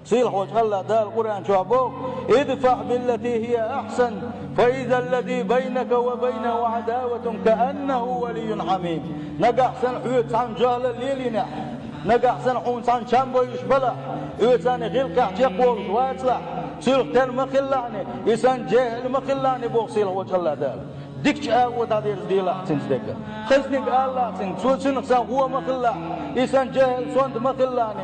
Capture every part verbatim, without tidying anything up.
Сийлахьволчу АллахӀ Дала Къуръан чохь боху: «Идфаъ биллати хӀия ахьсан, фа иза ллази байнака ва байнаху Ӏадаватун кааннаху валиййун хьамим». Нагахь санна хьоьца цхьаьна жахьлал лелийнехь, нагахь санна хьуна цхьаьна чам бойуш балахь, хьоьца цхьаьна гӀиллакхехь чекхволуш вацалахь, цуьнах тера ма хилалахь, и санна жехӀил ма хилалахь боху сийлахьволчу АллахӀ Дала. Дикачу агӀор дӀадерзаделахь цуьнца дерг. Хезниг алалахь цуьнга, цо цуьнах санна гӀо ма хилалахь, и санна жехӀил сонта ма хилалахь,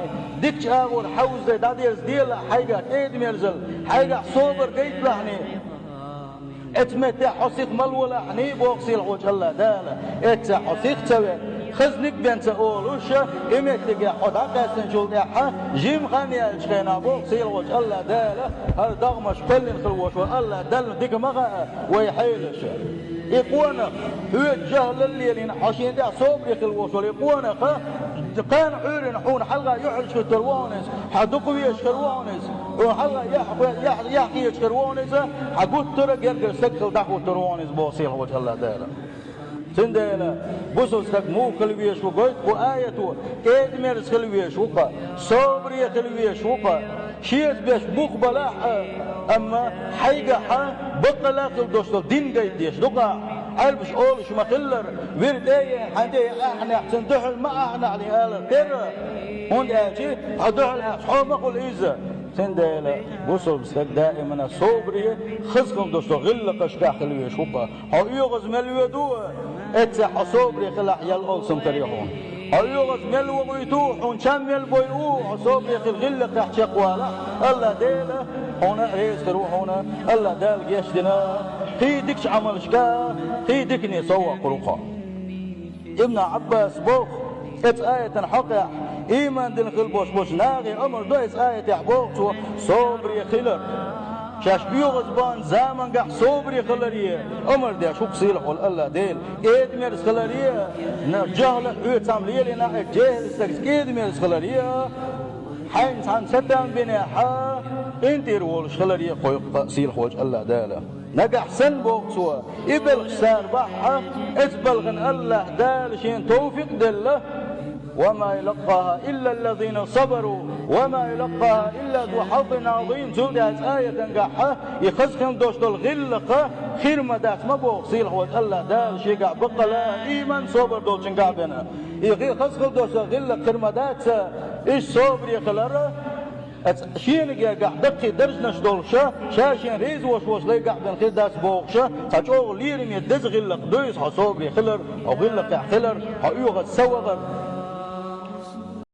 дикачу агӀор хьовзаде дӀадерзаделахь хьайгахь кӀеда-мерзалла, хьайгахь собар гайталахь. Эцу меттехь хьо сиха ма лолахь, боху сийлахьволчу АллахӀ Дала. Эццехь хьо сиха ца веана, хезниг бен ца олуш, и меттигехь хьо дӀакъаьстинчул тӀаьхьа, жима хан яьллачу хенахь, боху сийлахьволчу АллахӀ Дала, хӀара догӀмаш кхоьллина хилла волуш волу АллахӀ Далла дика ма хаьа вайн хьелаш. И къонах, хьоьца жахьлал лелийна, хьо шена тӀехь собаре хилла волуш волу и къонах, кхана Ӏуьйранна хьуна хьалха юьхьӀаьржа хӀуттур ву хьуна иза, хьан дукха везаш хир ву хьуна иза, хьуна хьалха яхь-, яхь-, яхь кхеташ хир ву хьуна иза, хьан гуттара а гергара стаг хилла дӀахӀуттур ву хьуна иза, боху сийлахьволчу АллахӀ Дала. Цундела бусалба стаг муха хила везаш ву гойту кху аято, кӀеда-мерза хила везаш ву-кх, собаре хила везаш ву-кх, шеца беш бух балахь а, амма хьайгахь баккъалла хила долуш долу дин гайта дезаш ду-кх ахь. Ӏаьрбаша олуш ма-хиллара, вира тӀе а еана, хьайн тӀе а ахьанехь, цунна дуьхьал ма ахьанахь алар тера, хӀунда аьлча хьо дуьхьал аьхча хьо ма хуьлу иза. Цундела бусалба стаг даимана собаре, хаза хила долуш долу гӀиллакхашкахь хила везаш ву-кх. Хьо оьгӀаз мел воьду, эццехь хьо собаре хилахь, ял алсам карий хьуна. Хьо оьгӀаз мел вохуьйту, хьуна чам мел бойу, хьо собаре хила гӀиллакхехь чекхвалахь, АллахӀ Дела хьуна реза хир ву хьуна, АллахӀ Дала гечдина, кхин дикачу Ӏамалшка, кхин дикане совваккхур ву-кх хьо. Ибн Ӏаббаса боху, эцу аятан хьокъехь, ийман дина хила болуш болчу нахе омра до эцу аятехь, боху цо, собаре хилар. Шаьш оьгӀаз баханчу замангахь собаре хиларе омра деш ву-кх сийлахь волу АллахӀ Дела. КӀеда-мерза хиларе, на-, жахьла хьоьца цхьаьна лелийнехь, жехӀил стагца кӀеда-мерза хиларе, хьайна цхьаьна сатам бинехь, къинтӀера волуш хиларе кхойкху-кх сийлахь волчу АллахӀ Дала. Нагахь санна, боху цо, и белхаш цара бахь а, эцу балхана АллахӀ Дала шена товфикъ делла, «Ва ма юлаккъаха иллал лазина сабару, ва ма юлаккъаха илла зу хьаззин Ӏазим». Цул тӀаьхьа аятангахь а, и хаза хила долуш долу гӀиллакх хир ма дац ма боху сийлахь волчу АллахӀ Дала шегахь баккъалла а, ийман, собар долчуьнгахь а бен. И хи-, хаза хила долуш долу гӀиллакх хир ма дац, иштта собаре хилар, Аса шена гергахь даккхий даржанаш долуша, ша шен реза волуш волчу лайгахь бен хир дац бохуша, цхьа чӀогӀа лераме деза гӀиллакх ду иза хьо собаре хилар, хьо гӀиллакхехь хилар, хьо оьгӀаз ца вахар.